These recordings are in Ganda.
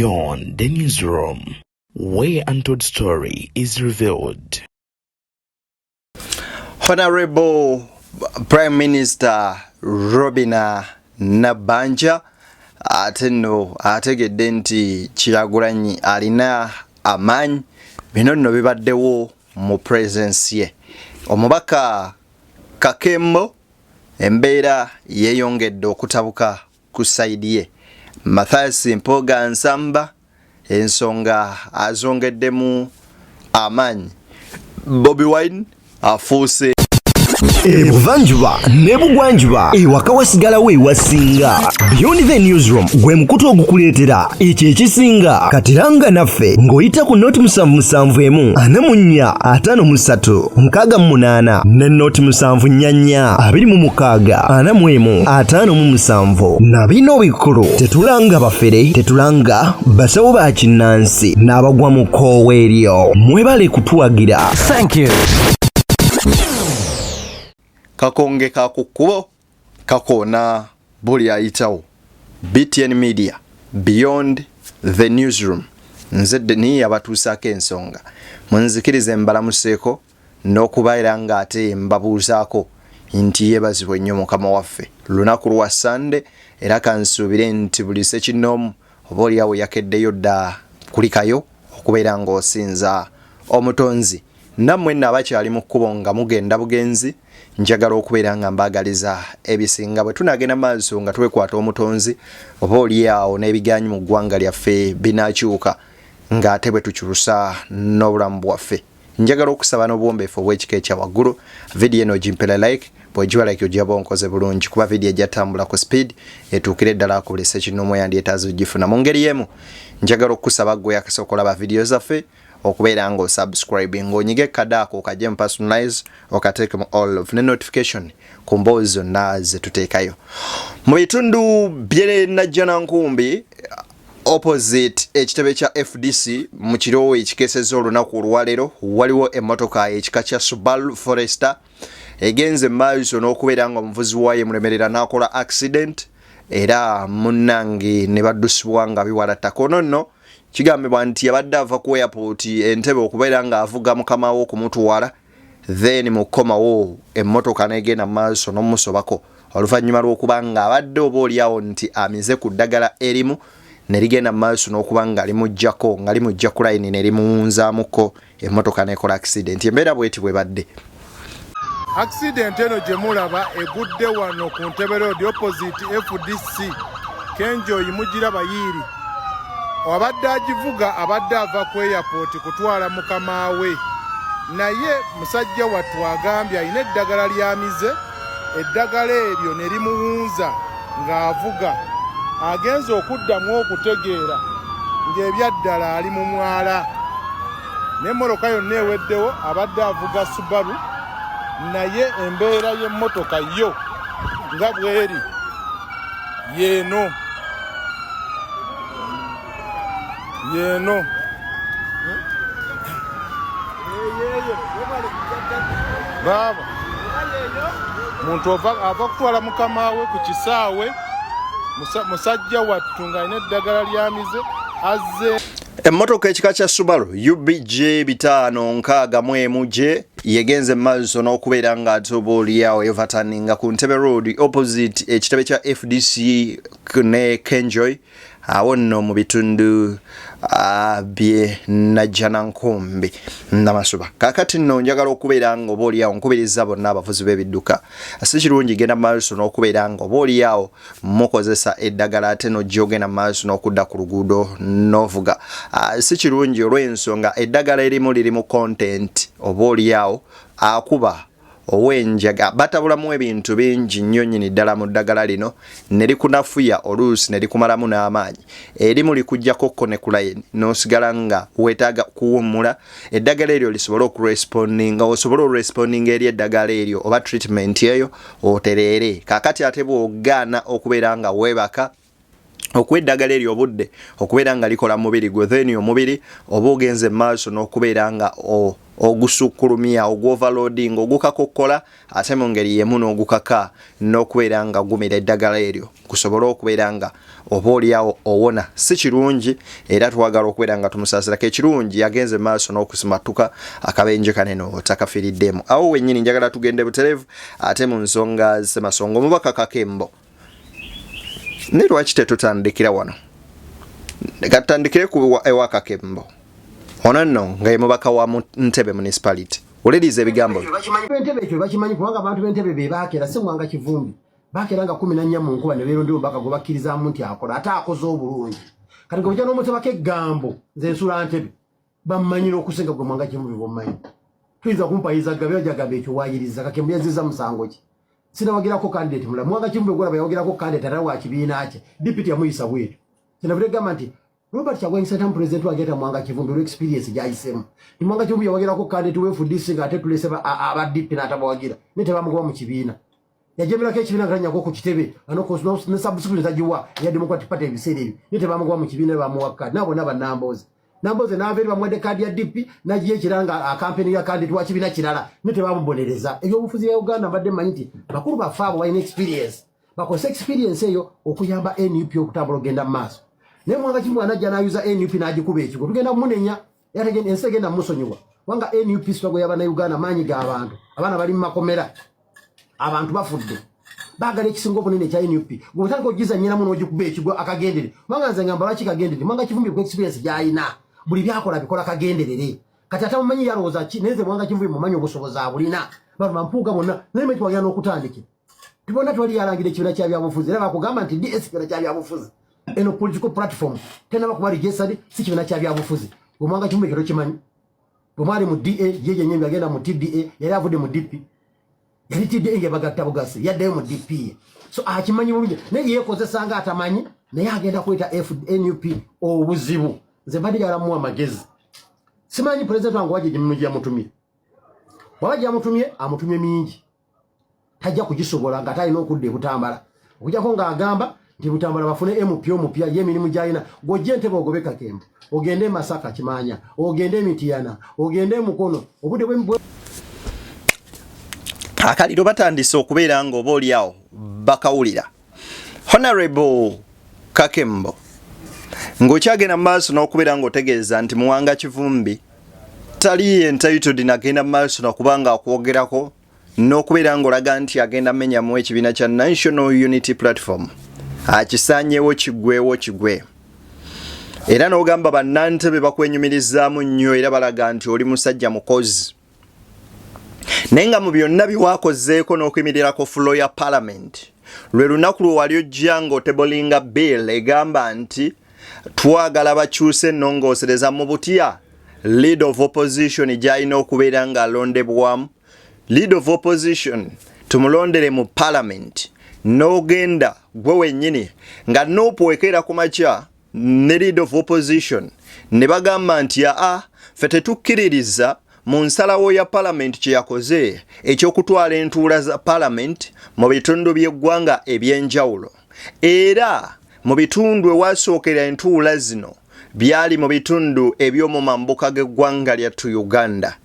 Beyond the Newsroom, where untold story is revealed. Honorable Prime Minister Robina Nabbanja ate nno ategedde nti Kyagulanyi alina amaanyi. Bino nno bibaddewo mu presence ye. Omubaka Kakembo embeera yeeyongedde okutabuka ku side ye. Mathias Mpuuga Nsamba ensonga azongeddemu amaanyi. Bobi Wine afuuse Ebuvanjuba n'ebugwanjuba, ewaka wasigalawo ewasinga. Beyond the Newsroom gwe mukutu ogukuleetera ekyo ekisinga. Katiranga naffe ng'oyita ku 077 44 53 68 ne 074 26 41 57. Na bino bikulu: tetulanga bafere, tetulanga basawo ba kinnansi n'abagwa mu kkoowa eryo. Mwebale kutuwagira. Thank you. Kakonge ka ku kkubo kakoona buli ayitawo. BTN Media, Beyond the Newsroom, nze Deni abatuusaako ensonga. Munzikirize mbalamuseeko n'okubeera ng'ate mbabuuzaako nti yeebazibwe nnyo Mukama waffe. Lunaku lwa Sande, era kansuubire nti buli sekinnoomu oba oliawo yakeddeyo dda kulikayo okubeera ng'osinza Omutonzi. Nammwe nno abakyali mu kkubo nga mugenda bugenzi, njagala okubeera nga mbaagaliza ebisinga. Bwe tunaagenda maaso nga twekwata Omutonzi, oba oliawo n'ebiganyi mu ggwanga lyaffe binaakyuka ng'ate bwe tukyusa n'obulamu bwaffe. Njagala okusaba n'obuwombeefu obw'ekika ekya waggulu, vidiyo eno ogimpera like. Bw'ogiwa like, ojja bonkoze bulungi, kuba vidiyo ejja tambula ku speed etuukire ddala ku buli sekinoomu eyandyetaaza ogifuna. Mu ngeri y'emu, njagala okukusaba ggwe akasooka olaba vidiyo zaffe okubeera nga osubscribe, ng'onyiga ekkade ako okajje mu personalize, okateeke mu all of ne notification ku mboozi zonna zetuteekayo. Mu bitundu by'e Najjanankumbi, opposite ekitebe kya FDC, mu kiro ekikeesezza olunaku olwaleero, waliwo emmotoka ekika kya Subaru Forester egenze maaso n'okubeera nga omuvuzi waayo emulemerera n'akola accident, era munnange ne baddusibwa nga biwala ttaka. Ono nno kigambibwa nti yabadde ava ku airport Entebe okubeera ng'avuga mukama we okumutwala, then mu kukomawo emmotoka n'egenda mu maaso n'omusobako oluvannyuma lw'okuba ng'abadde oba oliawo nti amize ku ddagala erimu ne ligenda mu maaso n'okuba nga limuggyako, nga limujja ku layini ne limuwunzaamuko, emmotoka n'ekola accident. Embeera bweti bwe badde. Accident eno gye mulaba egudde wano ku Ntebe Road, opposite FDC Kenjoyi. Mugiraba yiiri. Abadde agivuga abadde ava ku airport kutwala mukama we, naye musajja wattu agambye alina eddagala lyamize, eddagala eryo ne limuwunza ng'avuga. Agenza okuddamu okutegeera ng'ebyaddala ali mu mwala n'emmotoka yonna eweddewo. Abadde avuga Subaru, naye embeera y'emmotoka yo nga bweri yeeno yeeno. Baaba muntu ava kutwala mukama we ku kisaawe, musajja wattu ng'alina eddagala lyamize azze. Emmotoka ekika kya Subaru UBJ 561 J yegenze maaso n'okubeera ng'ate oba oliawo overturninga ku Ntebe Road, opposite ekitebe kya FDC ne Kenjoy, awo nno mu bitundu bye Najjanankumbi Namasuba. Kakati nno njagala okubeera nga oba oliawo nkubiriza bonna abavuzi b'ebidduka, si kirungi genda maaso n'okubeera nga oba oliawo mukozesa eddagala ate nojja ogenda maaso n'okudda ku luguudo n'ovuga. Si kirungi olw'ensonga eddagala erimu liri mu content oba oliawo akuba ow'enjaga, batabulamu ebintu bingi nnyo nnyini ddala mu ddagala lino ne likunafuya, oluusi ne likumalamu n'amaanyi. Erimu likuggyako ko ne ku layini n'osigala nga weetaaga kuwummula eddagala eryo lisobole okurespondinga, osobole orespondinga eri eddagala eryo oba treatment eyo otereere. Kaakati ate bw'ogaana okubeera nga weebaka Okuwa eddagala eryo obudde okubeera nga likola mu mubiri gwe, then omubiri oba ogenze mu maaso n'okubeera nga ogusukkulumya, ogwoverloading, ogukakokkola, ate mu ngeri y'emu n'ogukaka n'okubeera nga gumira eddagala eryo kusobole okubeera nga oba oliawo owona. Si kirungi, era twagala okubeera nga tumusaasirako. Ekirungi yagenze maaso n'okusimattuka akabenje kanene otakafiiriddemu. Awo wennyini njagala tugende butereevu ate mu nsonga Ssemasonga, omubaka Kakembo. Naye lwaki tetutandikira wano? Katutandikire ku ewa Kakembo ono nno nga ye mubaka wa Ntebe Municipality. Wuliriza ebigambo. Entebe ekyo bakimanyi, kubanga abantu b'Entebe be baakera Ssemwanga Kivumbi, bakeera nga 14 mu nkuba ne beerondera omubaka gwe bakkirizaamu nti akola, ate akoze obulungi. Kati gwe bujja n'omutebako eggambo, nze nsula Ntebe, bammanyira okusinga gwe Mwanga Kivumbi bwommanyi. Tuyinza kumpayiza gabi ajagamba ekyo waayiriza Kakembo yazizza musango ki? Sinawagirako candidate mulala. Mwanga Kivumbi gwolaba yawagerako candidate atali wa kibiina kye, DP yamuyisa bwetyo. Kyenavudde gamba nti Robert Kyagulanyi Ssentamu president wange eta Mwanga Kivumbi olw experience gy'ayisemu. Nti Mwanga Kivumbi yawagerako candidate wa FDC nga ate tulese aba DP n'atabawagira, naye tebamugoba mu kibiina. Yajemerako ekibiina nga tanyako ku kitebe ne subscription tagiwa eya Democratic Party ebiseera ebyo, naye tebamugoba mu kibiina, bamuwa kadi. Nabo bonna bannamboozi Namboze n'ava eri bamuwadde kaadi ya DP n'agiya ekirala nga akampeni ya candidate wa kibiina kirala, naye tebamubonereza. Ebyobufuzi bya Uganda mbadde mmanyi nti bakulu baffe abo balina experience, bakozesa experience eyo okuyamba NUP okutambula okugenda mu maaso. Naye Mwanga Kivumbi anajja n'ayuza NUP n'agikuba ekigo, tugenda kumunenya, ensi egenda mumusonyiwa, kubanga NUP struggle y'Abannayuganda, maanyi g'abantu, abaana bali mu makomera, abantu bafudde, baagala ekisinga obunene ekya NUP. Gwe otandika ogizanyiramu n'ogikuba ekigwo akagendere. Kubanga nze ngamba lwaki kagendere? Mwanga Kivumbi ku experience gy'alina, buli byakola bikola kagenderere. Kati atamumanyi yalowooza ki? Naye nze Mwanga Kivumbi mumanyi, obusobozi abulina. Bantu bampuuga bonna naye manyi twagenda n'okutandikira tibonna twali yalangira ekibiina kya byabufuzi, era bakugamba nti DS kibiina kya byabufuzi. Eno political platform tenaba kuba registered, si kibiina kya byabufuzi. Omwanga Kivumbi ekyo tokimanyi. Bwe mwali mu DA, ye yennyini yagenda mu TDA, yali avudde mu DP, yali TDA nga bagatta bugasi, yaddayo mu DP ye. So akimanyi bulungi, naye yeekozesa nga atamanyi, naye agenda kweta NUP obuzibu. Nze mbadde njagala muwa amagezi. Simanyi pulezidenti wange wajja gye gyamutumye, bwaba gyamutumye amutumye mingi, tajja kugisobola nga talina okudda ebutambala, okujjako ng'agamba nti Butambala bafune MP omupya. Ye emirimu gy'alina, gw'ojja Entebe ogobe Kakembo, ogende e Masaka Kimanya, ogende e Mityana, ogende e Mukono, obudde bwe Akaliro batandise okubeera nga oba oliawo bakawulira. Honorable Kakembo, ng'okyagenda mu maaso n'okubeera ng'otegeeza nti Muwanga Kivumbi tali entitled nagenda mu maaso nakuba nga akwogerako n'okubeera ng'olaga nti agenda menyamu ekibiina kya National Unity Platform, akisaanyewo kigwewo kigwe, era n'ogamba bannantebe bakwenyumirizaamu nnyo era balaga nti oli musajja mukozi, naye nga mu byonna byewakozeeko n'okuyimirirako floor ya parliament, lwe lunaku lwe wali ojja ng'otablinga bill egamba nti twagala bakyuse ennongoosereza mu butya leader of opposition gy'alina okubeera ng'alondebwamu, leader of opposition tumulondere mu parliament, n'ogenda gwe wennyini nga NUP ekeera ku makya ne leader of opposition ne bagamba nti aa, ffe tetukkiririza mu nsalawo ya parliament kye yakoze eky'okutwala entuula za parliament mu bitundu by'eggwanga ebyenjawulo, era mu bitundu ewasookera entuula zino byali mu bitundu eby'omu mambuka g'eggwanga lyattu Uganda.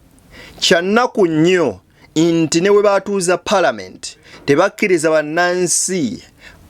Kyannaku nnyo nti ne bwe batuuza parliament tebakkiriza bannansi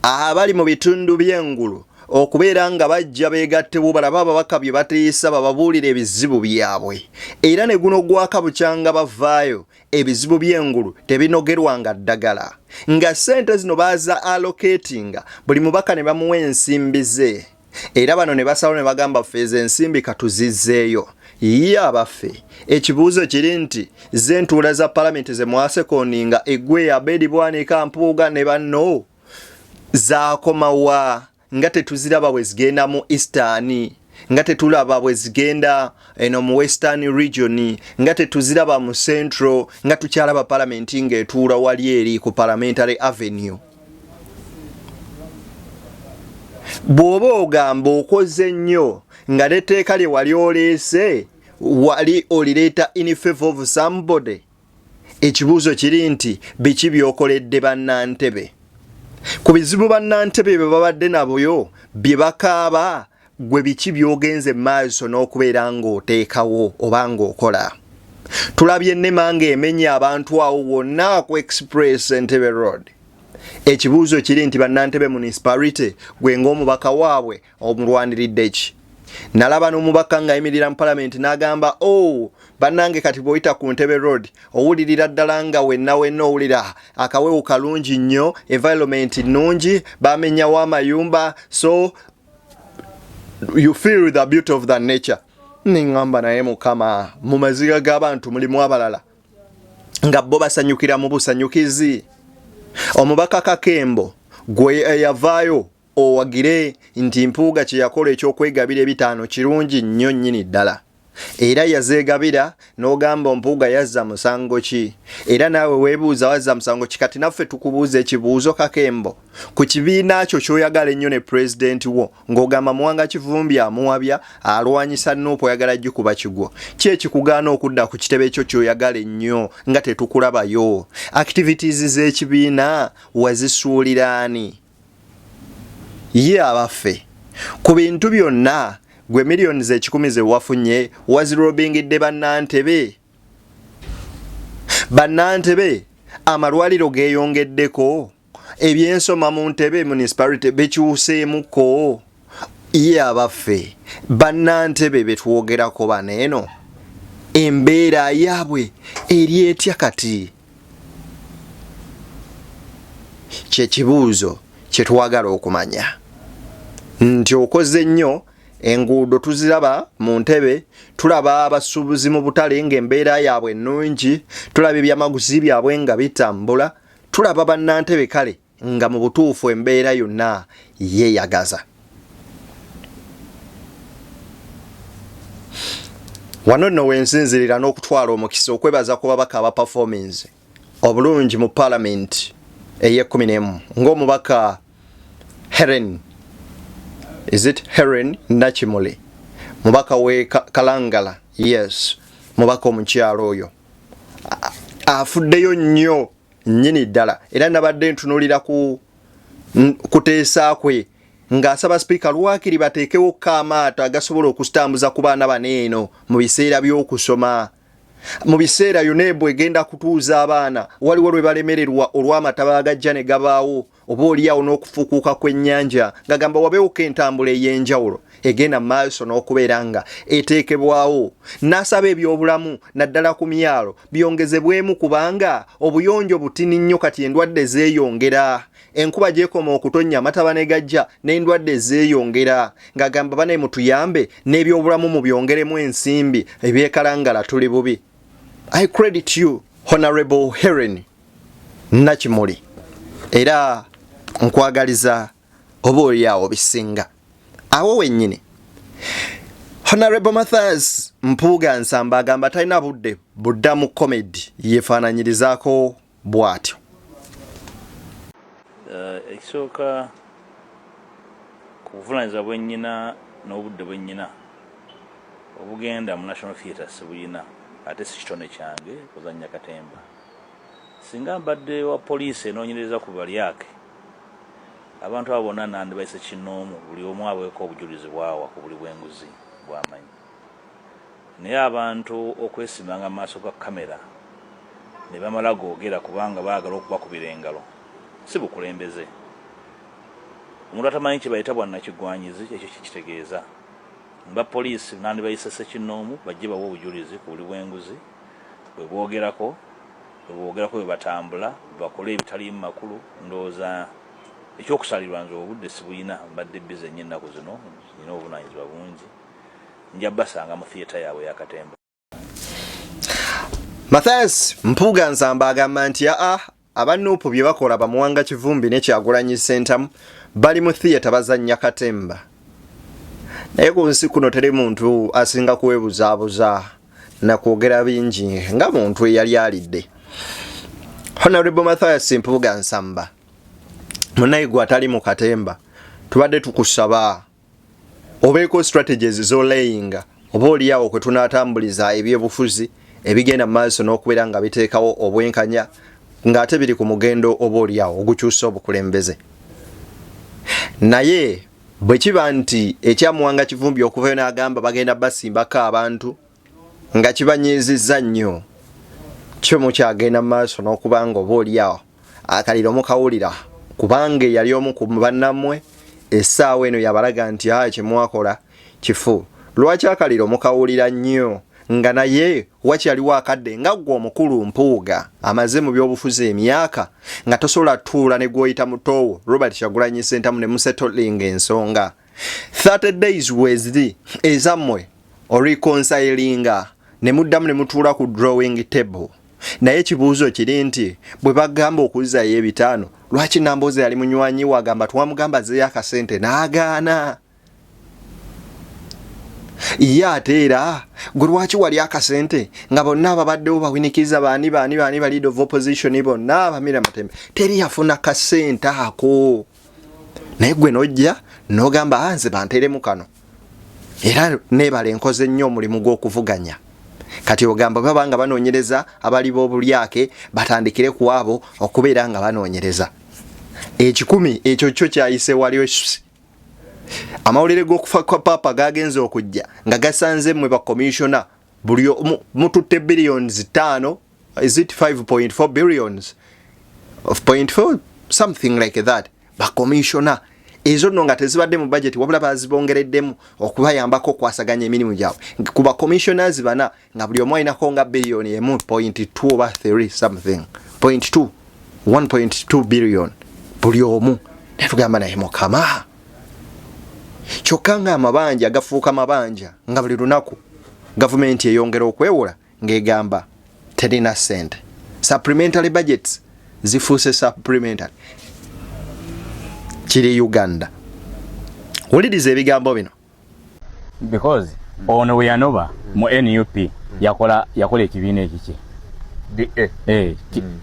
abali mu bitundu by'engulu okubeera nga bajja beegattewo balabe ababaka bye bateesa, bababuulira ebizibu byabwe. Era ne guno gwaka bukyanga bavaayo, ebizibu by'engulu tebinogerwanga ddagala, nga ssente zino baaza allocatinga buli mubaka ne bamuwa ensimbi ze, era bano ne basalawo ne bagamba ffe ezo ensimbi katuzizzeeyo. Ye abaffe, ekibuuzo kiri nti ze entuula za palamenti ze mwasekoninga eggwe Abedi Bwanika, Mpuuga ne banno zaakomawa nga tetuziraba bwe zigenda mu Eastern, nga tetulaba bwe zigenda eno mu Western Region, nga tetuziraba mu Central, nga tukyalaba palamenti ng'etuula wali eri ku Parliamentary Avenue? Bw'oba ogamba okoze nnyo nga n'etteeka lye wali oleese wali olireeta in favor of somebody, ekibuuzo kiri nti biki by'okoledde bannantebe? Ku bizibu bannantebe bye babadde nabyo bye bakaaba, gwe biki by'ogenze maaso n'okubeera ng'oteekawo oba ng'okola? Tulabye NEMA ng'emenya abantu awo wonna ku Express Entebbe Road. Ekibuuzo kiri nti bannantebe municipality, gwe ng'omubaka waabwe omulwaniridde ki? Nalaba n'omubaka ng'ayimirira mu palamenti n'agamba, "Oh, bannange, kati bw'oyita ku Ntebe Road owulirira ddala nga wenna wenna owulira akawewo kalungi nnyo, environment nnungi, bamenyawo amayumba, so you feel the beauty of the nature." Neŋŋamba, naye Mukama, mu maziga g'abantu mulimu abalala nga bo basanyukira mu busanyukizi. Omubaka Kakembo, gwe eyavaayo owagire nti Mpuuga kye yakola ekyokwegabira 5 kirungi nnyo nnyini ddala, era yazeegabira, n'ogamba Mpuuga yazza musango ki? Era naawe weebuuza wazza musango ki? Kati naffe tukubuuza ekibuuzo, Kakembo, ku kibiina kyo ky'oyagala ennyo ne pulezidenti wo, ng'ogamba Muwanga Kivumbi amuwabya, alwanyisa NUP, oyagala gikuba kigwo. Ki ekikugaana okudda ku kitebe kyo ky'oyagala ennyo nga tetukulabayo? Activities z'ekibiina wazisuuliraani? Ye abaffe, ku bintu byonna gwe 100 million ze wafunye wazirobingidde bannantebe? Bannantebe amalwaliro geeyongeddeko? Ebyensoma mu Ntebe municipality bikyuseemuko? Ye abaffe, bannantebe betwogerako baneeno embeera yaabwe eri etya kati? Kyekibuuzo kyetwagala okumanya nti okoze nnyo, enguudo tuziraba mu Ntebe, tulaba abasuubuzi mu butale ng'embeera yaabwe ennungi, tulaba ebyamaguzi byabwe nga bitambula, tulaba bannantebe kale nga mu butuufu embeera yonna yeeyagaza. Wano nno wensinzirira n'okutwala omukisa okwebaza ku babaka aba performance obulungi mu palamenti ey'e11, ng'omubaka Helen, is it Helen Nakimuli, mubaka we Kalangala? Yes, mubaka omukyalo oyo afuddeyo nnyo nnyini ddala, era nabadde ntunuulira ku kuteesa kwe ng'asaba sipiika lwakiri bateekewo kaamaato agasobola okusitambuza ku baana bano eno mu biseera by'okusoma, mu biseera UNEB egenda kutuuza abaana. Waliwo lwe balemererwa olw'amataba agajja ne gabaawo, oba oliawo n'okufukuuka kw'ennyanja, ngagamba wabeewoko entambula ey'enjawulo egenda mu maaso n'okubeera nga eteekebwawo. N'asaba ebyobulamu naddala ku myalo byongezebwemu, kubanga obuyonjo butini nnyo kati, endwadde zeeyongera. Enkuba gyekoma okutonnya, amataba ne gajja, n'endwadde zeeyongera, ng'agamba bane mutuyambe n'ebyobulamu mubyongeremu ensimbi, ebyekalangala tuli bubi. I credit you, Honorable Helen Nakimuli, era nkwagaliza oba oliawo bisinga. Awo wennyini Honorable Mathias Mpuuga Nsamba agamba talina budde budda mu comedy, yefaananyirizaako bw'atyo. Ekisooka, ku buvunaanyizibwa bwe nnyina n'obudde bwe nnyina obugenda mu National Theatre sibuyina, ate si kitone kyange kuzannya katemba. Singa mbadde wa poliisi enoonyereza ku balyake, abantu abo bonna nandibayise kinnoomu, buli omu aweeko obujulizi bwawa ku buli bw'enguzi bw'amanyi. Naye abantu okwesimanga mu maaso ga kamera ne bamala googera kubanga baagala okubakubira engalo si bukulembeze. Omuntu atamanyi kye bayita bwannakigwanyizi ekyo kikitegeeza. Mba poliisi nandibayise ssekinnoomu, bajje bawe obujulizi ku buli bw'enguzi bwe boogerako, bwe boogerako, bwe batambula bakole ebitaliimu makulu. Ndowooza ekyokusalirwa nze obudde sibuyina, mbadde busy nnyo ennaku zino, nina obuvunaanyizibwa bungi. Nja basanga mu theatre yaabwe yakatemba. Mathias Mpuuga Nsamba agamba nti aa, aba NUP bye bakola, bamuwanga Kivumbi ne Kyagulanyi Ssentamu bali mu theatre bazannya katemba. Naye ku nsi kuno teri muntu asinga kwebuzaabuza nakwogera bingi nga muntu eyali alidde. Honorable Mathias Mpuuga Nsamba, munaye gwe atali mu katemba, tubadde tukusaba obeeko strategies z'olayinga oba oliawo kwe tunaatambuliza ebyobufuzi ebigenda mu maaso n'okubeera nga biteekawo obwenkanya, ng'ate biri ku mugendo oba oliawo ogukyusa obukulembeze. Naye bwe kiba nti ekya Muwanga Kivumbi okuvayo n'agamba bagenda basimbako abantu nga kibanyiizizza nnyo, kyo mukyagenda mu maaso n'okuba nga oba oli awo akaliro mukawulira, kubanga eyali omu ku bannammwe essaawa eno yabalaga nti a kyemwakola kifu. Lwaki akaliro mukawulira nnyo nga naye wakyaliwo akadde nga ggwe omukulu Mpuuga amaze mu byobufuzi emyaka nga tosobola tuula ne gwoyita mutoowo Robert Kyagulanyi Ssentamu ne musetolinga ensonga 30 days weziri ezammwe oreconcilinga ne muddamu ne mutuula ku drawing table. Naye ekibuuzo kiri nti bwe bagamba okuzzayo ebitaano, lwaki Nambooze yali munywanyi we agamba twamugamba azzeeyo akasente n'agaana? Ye ate era gwe lwaki wali akasente nga bonna ababaddewo bawinikiriza baani baani baani ba leader of opposition bonna abamira matembe teri yafuna kasente ako, naye gwe nojja nogamba ah, nze banteremu kano era nebala enkoze nnyo omulimu gw'okuvuganya. Kati ogamba baba nga banoonyereza abali b'obulyake batandikire ku abo okubeera nga banoonyereza ekikumi ekyo kyo kyayise waliwo. Amawulire g'okufa kwa Paapa gagenze okujja nga gasanze mmwe bakomishona buli mututte billions 5, is it 5.4 billions of point four something like that. Bakomishona ezo nno nga tezibadde mu budget, wabula bazibongereddemu okubayambako okwasaganya emirimu gyabwe ku bacommissioners bana, nga buli omu alinako nga biliyoni emu point two oba 3 something point two 1.2 billion buli omu. Netugamba naye Mukama, kyokka nga amabanja gafuuka mabanja, nga buli lunaku gavumenti eyongera okwewola ng'egamba terina ssente. Supplementary budgets zifuuse supplementary. Kiri Uganda. Wuliriza ebigambo bino. Because ono we yanoba mu NUP yakola ekibiina ekikye. Eh,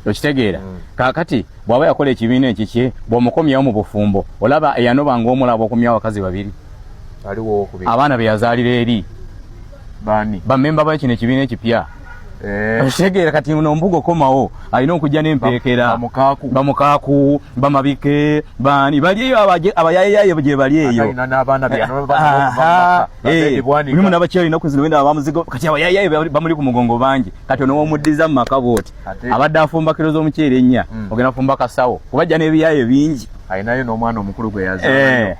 okitegeera? Kakati bw'aba yakola ekibiina ekikye, bw'omukomyawo mu bufumbo, olaba eyanoba ng'omulaba okomyawo abakazi babiri, abaana be yazaalira eri bamemba ba kino ekibiina ekipya. Okitegeera? Kati ono mbuga okomawo alina okujja n'empeekera, bamukaaku, bamabike, baani bali eyo, abayayeyaye gye bali eyo, mulimu n'abakyala ennaku zino wenda abamuzigo. Kati abayayeyaye bamuli ku mugongo bangi. Kati ono womuddiza mu maka bwoti, abadde afumba kiro z'omuceere 4, ogenda fumba kasawo kubajja n'ebiyaye bingi. Alinayo n'omwana omukulu gwe yazaala,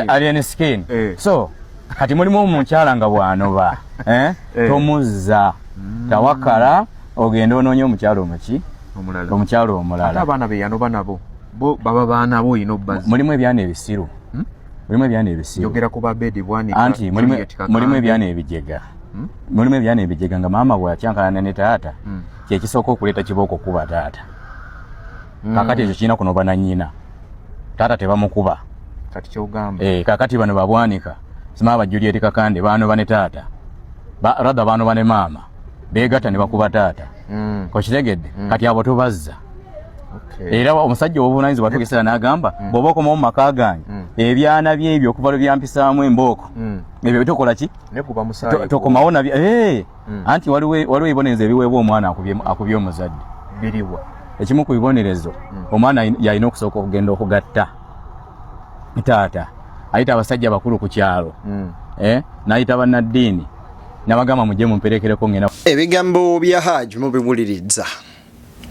Alien Skin. So kati mulimu omukyala nga bw'anoba, tomuzza, tawakala, ogenda onoonye omukyala omuki, omukyala omulala. Abaana be yanoba nabo bo baba baana bo, oyina obbazi. Mulimu ebyana ebisiru, mulimu ebyana ebisiru. Yogera ku babedi Bwanika. Anti mulimu ebyana ebijega, mulimu ebyana ebijega nga maama bw'akyankalana ne taata, kyekisooka okuleeta kibooko kuba taata. Kakati ekyo kirina kunoba na nnyina, taata tebamukuba. Kati kyogamba Kakati bano babwanika sima ba Juliet Kakande banoba ne taata, rather banoba ne maama, begatta ne bakuba taata. Okitegedde? Kati abo tobazza. Era omusajja owobuvunanyizibwa tugesera n'agamba, bw'oba okomawo mu maka gange, ebyana byebyo okuva lwe byampisaamu embooko, ebyo bitokola ki, tokomawo nabyo. Anti waliwo ebibonerezo ebiweebwa omwana akubye omuzadde. Biriwa? Ekimu ku bibonerezo, omwana yalina okusooka okugenda okugatta taata, ayita abasajja bakulu ku kyalo, n'ayita bannaddiini nabagamba, mujje mumperekereko ngenda. Ebigambo bya Hajj mubiwuliriza,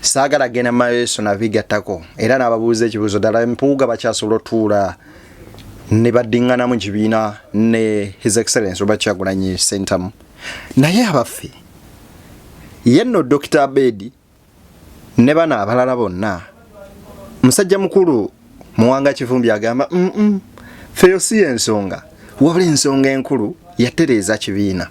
saagala genda maaso nabigattako, era n'ababuuza ekibuuzo, ddala Mpuuga bakyasobola otuula ne baddiŋŋana mu kibiina ne His Excellence Robert Kyagulanyi Ssentamu? Naye abaffe, ye nno Dr Abedi ne bano abalala bonna, musajja mukulu Muwanga Kivumbi agamba feyo si ensonga, wabula ensonga enkulu yatereeza kibiina.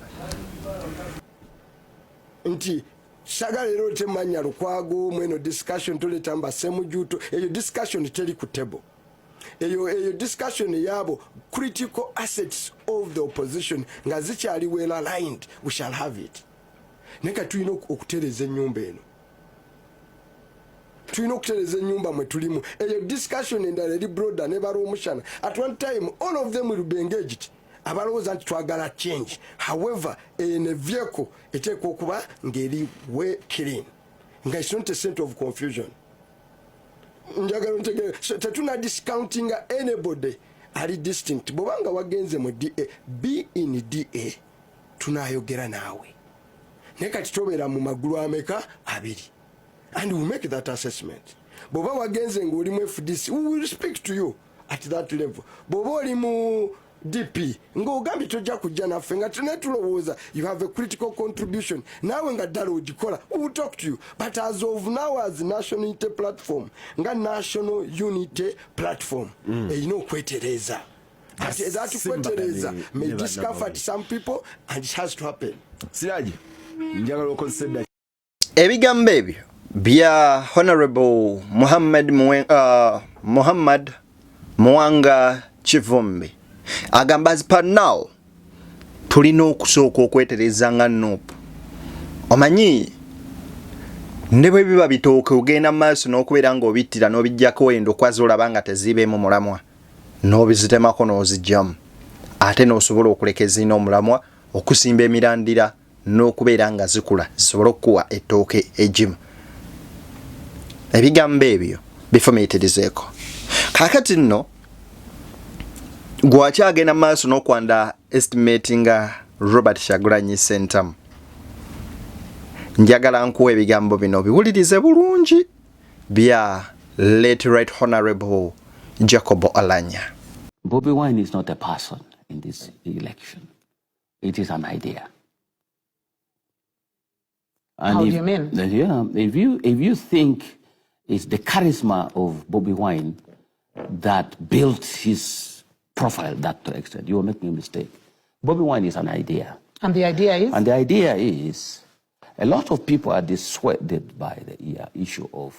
Nti sagala era otemanya Lukwago mweno discussion, toleta mba Semujuto, eyo discussion teri ku table. Eyo discussion yabo critical assets of the opposition nga zikyali well aligned, we shall have it. Naye kati tulina okutereeza ennyumba eno, tulina okutereeza ennyumba mwe tulimu. Eyo discussion endala eri broader ne Balwomushana. At one time all of them will be engaged, abalowooza nti twagala change. However, eno vehicle eteekwa okuba ng'eri we clean, nga it's not a center of confusion. Njagala ntegere. So tetuna discountinga anybody ali distinct. Bwobanga wagenze mu DA, be in DA, tunayogera naawe, naye kati tobeera mu magulu ameka abiri, and we make that assessment. Bw'oba wagenze ng'oli mu FDC, we will speak to you at that level. Bw'oba oli mu DP ng'ogambye tojja kujja naffe, nga tune tulowooza you have a critical contribution, naawe nga ddala ogikola, we will talk to you. But as of now, as National Unity Platform, nga National Unity Platform erina okwetereeza. Ati that kwetereeza may discomfort some people, and it has to happen. Siraji, njagala okozesa edda. Ebigambo ebyo bya Honorable Muhammad, Muhammad Muwanga Kivumbi. Agamba as per now tulina okusooka okwetereza nga NUP. Omanyi ne bwe biba bitooke, ogenda mu maaso n'okubeera ng'obittira n'obijjako endokwa z'olaba nga teziibeemu mulamwa, n'obizitemako n'ozijjamu, ate n'osobola okuleka ezirina omulamwa okusimba emirandira n'okubeera nga zikula zisobole okukuwa ettooke egimu. Ebigambo ebyo bifumiitirizeeko. Kaakati nno gwakyagenda mu maaso n'okwanda estimate nga Robert Kyagulanyi Ssentamu, njagala nkuwa ebigambo bino biwulirize bulungi bya late Right Honorable Jacob Olanya. Bobi Wine is not a person in this election. It is an idea. And How if, do you mean? Yeah, if you think it's the charisma of Bobi Wine that built his profile that to extent, you are making a mistake. Bobi Wine is an idea. And the idea is? And the idea is a lot of people are dissuaded by the issue of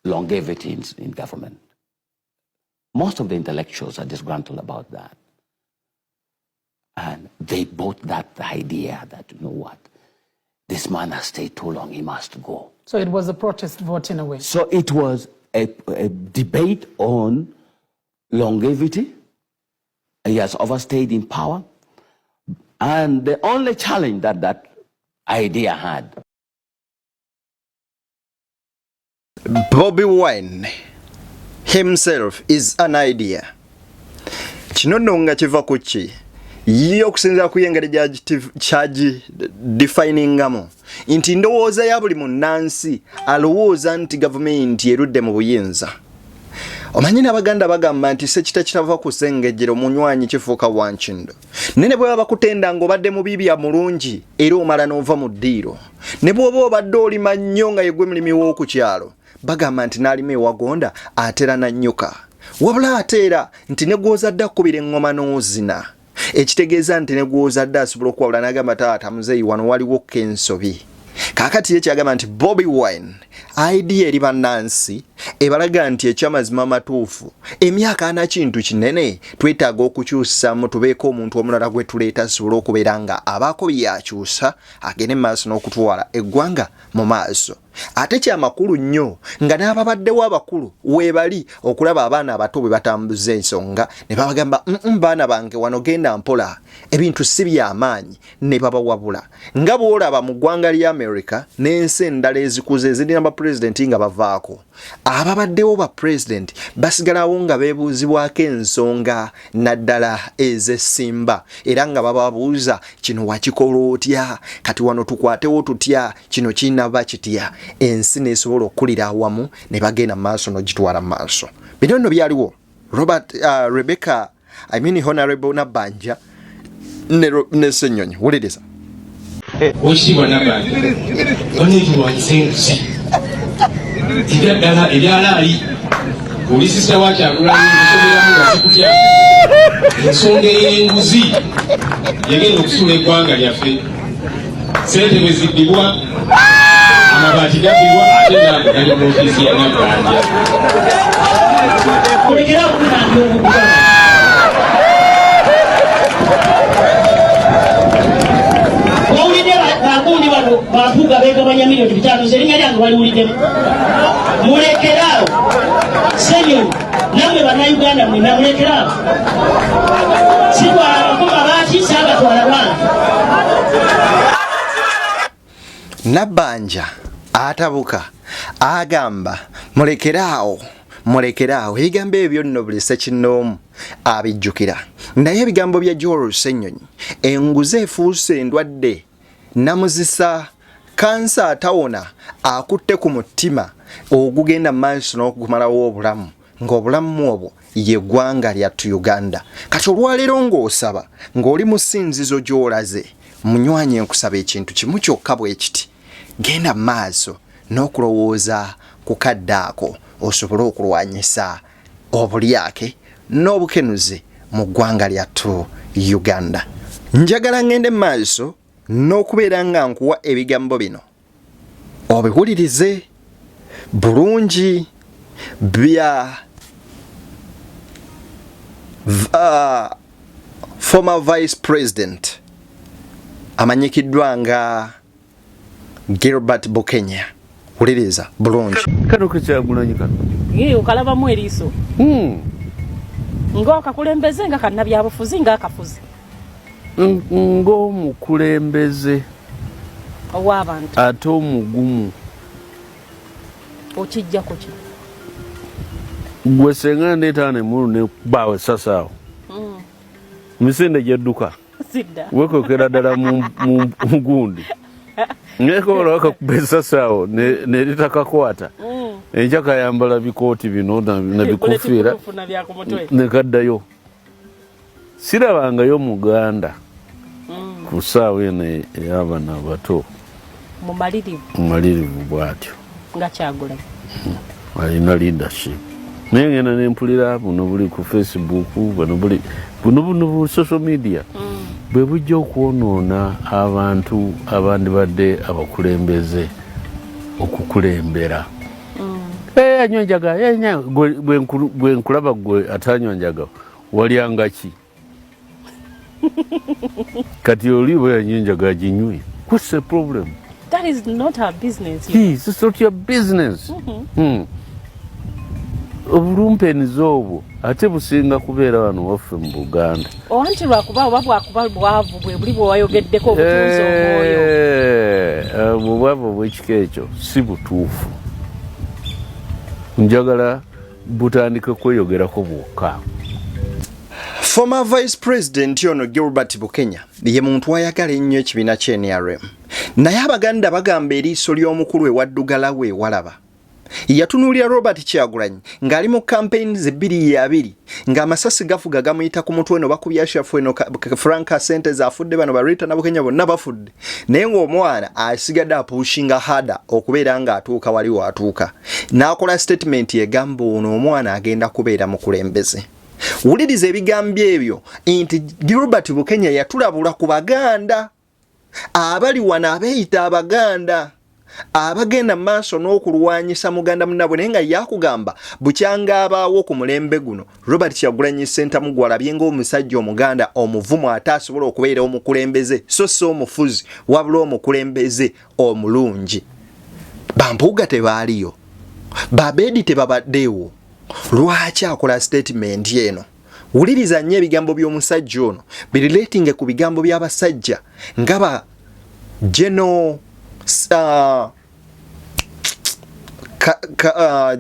longevity in government. Most of the intellectuals are disgruntled about that. And they bought that idea that, you know what, this man has stayed too long, he must go. So it was a protest vote in a way. So it was a debate on longevity. He has overstayed in power. And the only challenge that that idea had Bobby Wine himself is an idea. Kino nno nga kiva ku ki? Ye okusinziira ku y'engeri kyagi definingamu nti ndowooza ya buli munnansi alowooza nti gavumenti erudde mu buyinza. Omanyi n'Abaganda bagamba nti sekita kitava ku sengejjero munywanyi kifuuka wankindo. Naye ne bwe baba bakutenda ng'obadde mu bibya mulungi, era omala n'ova mu ddiiro. Ne bw'oba obadde olima nnyo nga yegwe mulimi w'oku kyalo, bagamba nti n'alima ewagonda atera nannyuka. Wabula ate era nti ne gw'ozadde akubira eŋŋoma n'ozina, ekitegeeza nti ne gw'ozadde asobola okuwabula n'agamba, "Taata muzeeyi, wano waliwo ko ensobi." Kaakati ye kyagamba nti Bobi Wine idea eri bannansi ebalaga nti ekyamazima amatuufu, emyaka 40 kintu kinene, twetaaga okukyusamu, tubeeko omuntu omulala gwe tuleeta asobole okubeera nga abaako byakyusa, agende mu maaso n'okutwala eggwanga mu maaso. Ate kyamakulu nnyo nga n'ababaddewo abakulu weebali okulaba abaana abato bwe batambuza ensonga ne babagamba, baana bange, wano genda mpola, ebintu si byamaanyi," ne babawabula. Nga bw'olaba mu ggwanga lya America n'ensi endala ezikuze ezirina bapulezidenti nga bavaako, ababaddewo bapulezidenti basigalawo nga beebuuzibwako ensonga naddala ez'essimba, era nga bababuuza, "Kino wakikola otya? Kati wano tukwatewo tutya? Kino kinaba kitya?" Ensi n'esobola okukulira awamu ne bagenda mu maaso n'ogitwala mu maaso. Bino nno byaliwo Robert, Rebecca, I mean Honorable Nabbanja ne Ssenyonyi. Wuliriza. Owekitiibwa Nabbanja, banetulwanyisa enguzi tibya ddala ebyalaali. Oli sisita wa Kyagulanyi, nsomeramu nga sikutya. Ensonga ey'enguzi yagenda okusuula eggwanga lyaffe. Sente bwe zibbibwa, amabaati gabbibwa, ate naago gali mu ofiisi ya Nabbanja. Mulekera okutandika okugaba. Bawulidde bagundi bano bampuga begabanya 5 miliyoni. Nze erinnya lyange baliwuliddemu. Mulekeraawo. Senyonyi, nammwe Bannayuganda mwenna mulekeraawo. Sitwalangako mabaati, saagatwala lwange. Nabbanja. Atabuka agamba mulekere awo, mulekere awo. Ebigambo ebyo nno buli ssekinnoomu abijjukira. Naye ebigambo bya Joel Ssenyonyi, enguzi efuuse endwadde namuzisa, kansa atawona akutte ku mutima ogugenda mu maaso n'okumalawo obulamu, ng'obulamu obwo ye ggwanga lyattu Uganda. Kati olwaleero ng'osaba ng'oli mu ssinzizo gy'olaze, munywanyi, nkusaba ekintu kimu kyokka bwe kiti: genda mu maaso n'okulowooza ku kadde ako osobole okulwanyisa obulyake n'obukenuzi mu ggwanga lyattu Uganda. Njagala ngende mu maaso n'okubeera nga nkuwa ebigambo bino obiwulirize bulungi bya former vice president amanyikiddwa nga Gilbert Bukenya. Wuliriza bulungi. Kano kekyagulanyi kano. Ye okalabamu eriiso. Ng'akakulembeze, nga kannabyabufuzi, ng'akafuzi. Ng'omukulembeze ow'abantu ate omugumu. Okijjako ki? Gwe senga ndeeta nemulu nekubaawo essasi awo, misinde gyedduka. Sidda. Wekwekera ddala mu gundi nekola wakakuba essasi awo neritakakwata. Enkya kayambala bikooti bino na bikufiira. Bulletproof na bya ku mutwe. Nekaddayo. Sirabangayo muganda ku ssaawa eno ey'abana abato mumalirivu. Mumalirivu bw'atyo. Nga Kyagulanyi. Alina leadership, naye ngenda nempulira buno buli ku Facebook, buno buli buno buno bu social media bwe bujja okwonoona abantu abandibadde abakulembeze okukulembera. Eh, anywa njaga, eh, bwe nkulaba gwe atanywa njaga, walyanga ki? Kati oli bwe yanywa enjaga aginywe, what's the problem? That is not our business. Yes, it's not your business. Obulumpenizi obwo ate businga kubeera wano waffe mu Buganda. Anti lwakuba oba bwakuba bwavu bwe buli bwewayogeddeko obutunzi omwoyo. Eh, obwavu obw'ekika ekyo si butuufu. Njagala butandike kweyogerako bwokka. Former vice president ono Gilbert Bukenya ye muntu ayagala ennyo ekibiina ky'NRM, naye Abaganda bagamba eriiso ly'omukulu ewaddugala we walaba. Yatunuulira Robert Kyagulanyi ng'ali mu campaigns 2020, ng'amasasi gafuga gamuyita ku mutwe, eno bakubye Ashraf, eno Frank sente zafudde, bano ba Rita Nabukenya bonna bafudde, naye ng'omwana asigadde apushinga harder okubeera ng'atuuka wali waatuuka n'akola statement egamba ono omwana agenda kubeera mukulembeze. Wuliriza ebigambo ebyo nti Gilbert Bukenya yatulabula ku Baganda abali wano abeeyita Abaganda abagenda mu maaso n'okulwanyisa muganda munnabwe, naye nga yakugamba bukyanga abaawo ku mulembe guno Robert Kyagulanyi Ssentamu gwalabye ng'omusajja Omuganda omuvumu ate asobola okubeera omukulembeze, so si omufuzi wabula omukulembeze omulungi. Bampuuga tebaaliyo, Babedi tebabaddeewo, lwaki akola statement eno? Wuliriza nnyo ebigambo by'omusajja ono, birelatinge ku bigambo by'abasajja nga ba geno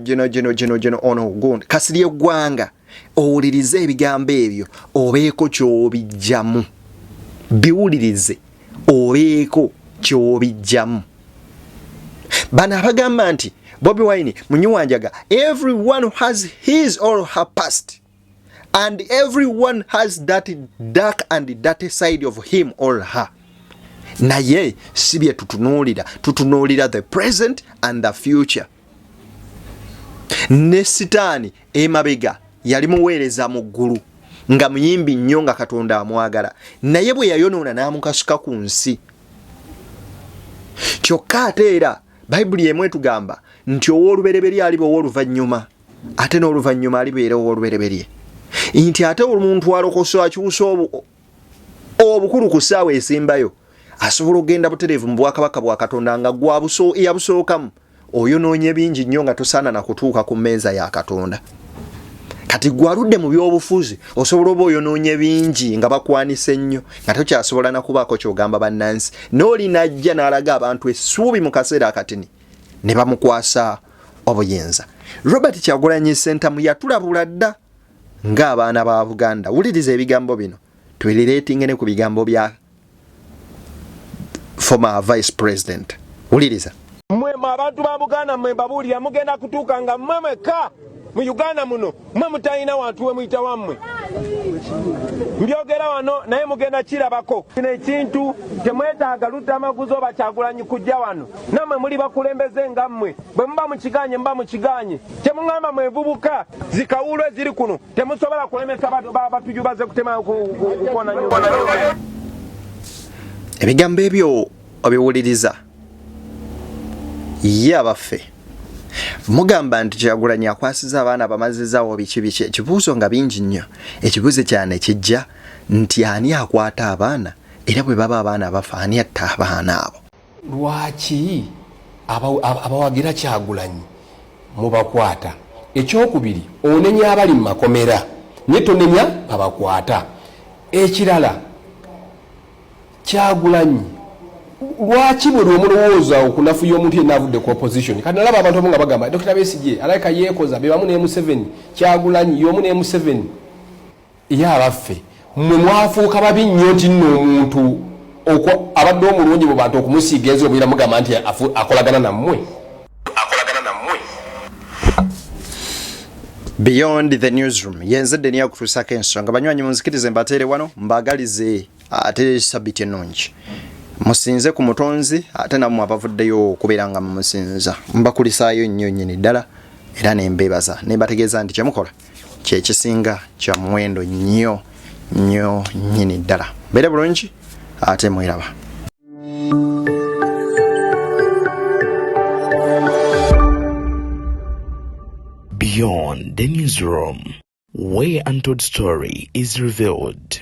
geno geno geno geno ono gundi Kasirye Eggwanga. Owulirize ebigambo ebyo obeeko ky'obijjamu, biwulirize obeeko ky'obijjamu. Bano abagamba nti Bobi Wine munyuwanjaga, everyone has his or her past and everyone has that dark and dirty side of him or her, naye si bye tutunuulira. Tutunuulira the present and the future. Ne Sitaani emabega yali muweereza mu ggulu nga muyimbi nnyo nga Katonda amwagala, naye bwe yayonoona n'amukasuka ku nsi. Kyokka ate era Bayibuli emu etugamba nti ow'olubereberye aliba ow'oluvannyuma, ate n'oluvannyuma alibeera ow'olubereberye, nti ate omuntu alokosa akyusa obukulu ku ssaawa esembayo asobola okugenda butereevu mu bwakabaka bwa Katonda, nga gwabusookamu oyonoonye bingi nnyo nga tosaana na kutuuka ku mmeeza ya Katonda. Kati gwe aludde mu byobufuzi osobola oba oyonoonye bingi nga bakwanise nnyo nga tokyasobola nakubaako kyogamba bannansi, n'oli najja n'alaga abantu essuubi mu kaseera akatini. ne bamukwasa obuyinza. Robert Kyagulanyi Ssentamu yatulabula dda ng'abaana ba Buganda. Wuliriza ebigambo bino twerireetinge ne ku bigambo bya former vice president. Wuliriza. Mmwe abantu ba Buganda, mmwe mbabuulira, mugenda kutuuka nga mmwe mwekka mu Uganda muno mmwe mutalina wantu we muyita wammwe. Mbyogera wano naye mugenda kirabako. Kino ekintu temwetaaga Luttamaguzi oba Kyagulanyi kujja wano. Nammwe muli bakulembeze nga mmwe, bwe muba mukiganye muba mukiganye. Kye muŋŋamba mwevubuka zikawuulu eziri kuno temusobola kulemesa batuju baze kutema kukona nyumba. Ebigambo ebyo obiwuliriza. Ye abaffe mugamba nti Kyagulanyi akwasiza abaana bamazizaawo biki biki, ekibuuzo nga bingi nnyo. Ekibuuzo kyane kijja nti ani akwata abaana, era bwe baba abaana bafa ani atta abaana abo? Lwaki abawagira Kyagulanyi mubakwata? Ekyokubiri, onenya abali mu makomera naye tonenya babakwata. Ekirala, Kyagulanyi lwaki buli omulowooza okunafuya omuntu yenna avudde ku opposition? Kati nalaba abantu abamu nga bagamba Dr. Besigye alabika yeekoza, be bamu ne Museveni, Kyagulanyi y'omu ne Museveni. Ye abaffe mmwe mwafuuka babi nnyo nti nno omuntu abadde omulungi mu bantu okumusiiga enzi obuyira mugamba nti akolagana nammwe. Beyond the Newsroom yenze Deni akutuusako ensonga. Banywanyi munzikirize mbateere wano mbagalize ate sabiti ennungi, musinze ku mutonzi ate nammwe abavuddeyo okubeera nga mumusinza mbakulisaayo nnyo nnyini ddala, era nembeebaza nembategeeza nti kyemukola kyekisinga kya muwendo nnyo nnyo nnyini ddala. Mbeere bulungi ate mweraba. Beyond the Newsroom, where untold story is revealed.